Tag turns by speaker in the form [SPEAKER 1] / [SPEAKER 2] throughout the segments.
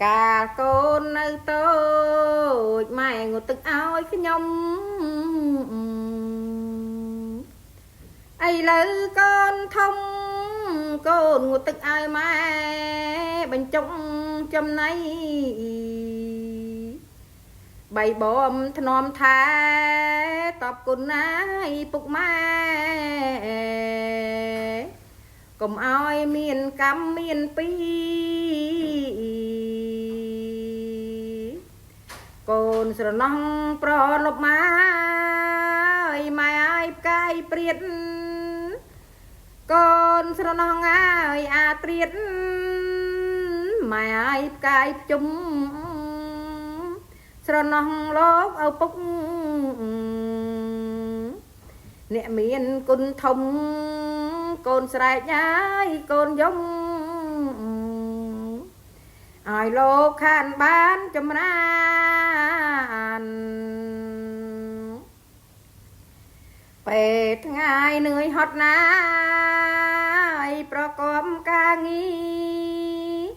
[SPEAKER 1] កាលកូននៅតូចម៉ែងូតទឹកឲ្យខ្ញុំឥឡូវកូនធំកូនងូតទឹកឲ្យម៉ែបញ្ចុកចំណៃបីបំធ្នមថែតបគុណណាយពុកម៉ែកុំឲ្យមានកម្មមានពីកូនស្រណោះប្រលប់ម៉ាយម៉ែឲ្យផ្កាយព្រាតកូនស្រណោះងាយអាត្រៀតម៉ែឲ្យផ្កាយភ្ជុំស្រណោះលោកឪពុកអ្នកមានគុណធំកូនស្រែកហើយកូនយំឲ្យលោកខានបានចម្រើនពេលថ្ងៃនឿយហត់ណាយប្រកបការងារ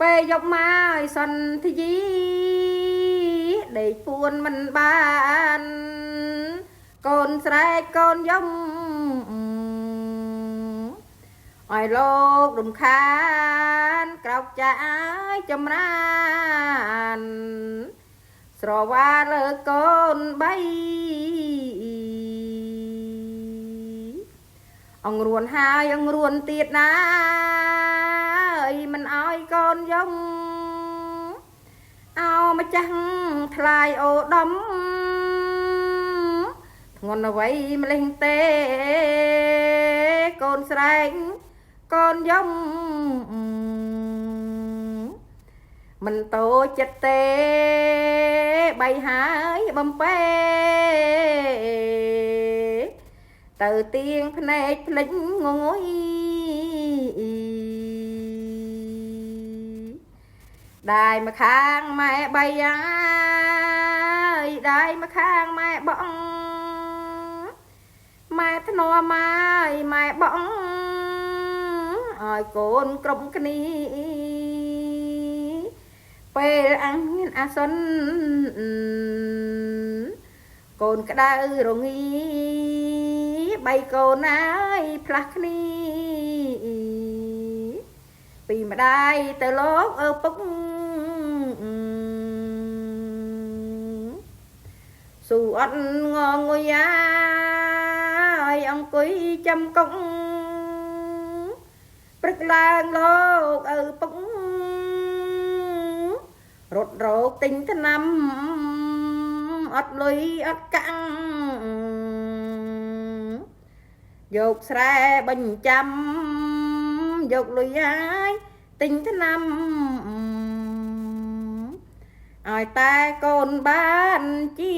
[SPEAKER 1] ពេលយប់មកសន្ធាយដេកពួនមិនបានកូនស្រែកកូនយំឲ្យលោករំខានក្រោកចាយចម្រើនស្រវាលើកូនបីអង្រួនហើយអង្រួនទៀតណាយមិនឲ្យកូនយំអោម្ចាស់ថ្លៃអូដំធ្ងន់អ្វីម្លេះទេកូនស្រែកកូនយំមិនតូចចិត្តទេបីហើយបំពេទៅទៀងភ្នែកភ្លេចងងុយដៃមកខាងម៉ែបីហើយដៃមកខាងម៉ែបងម៉ែធ្នាប់ម៉ាយម៉ែបងឲ្យកូនគ្រប់គ្នាពេលអញមានអាសន្នកូនក្តៅរងាបីកូនហើយផ្លាស់គ្នាពីម្ដាយទៅលោកឪពុកស៊ូអត់ងងុយហើយអង្គុយចាំកុងព្រឹកឡើងលោកឪពុករត់រោកទិញថ្នាំអត់លុយអត់កាំងយកស្រែបញ្ចាំយកលុយហើយទិញថ្នាំឲ្យតែកូនបានជា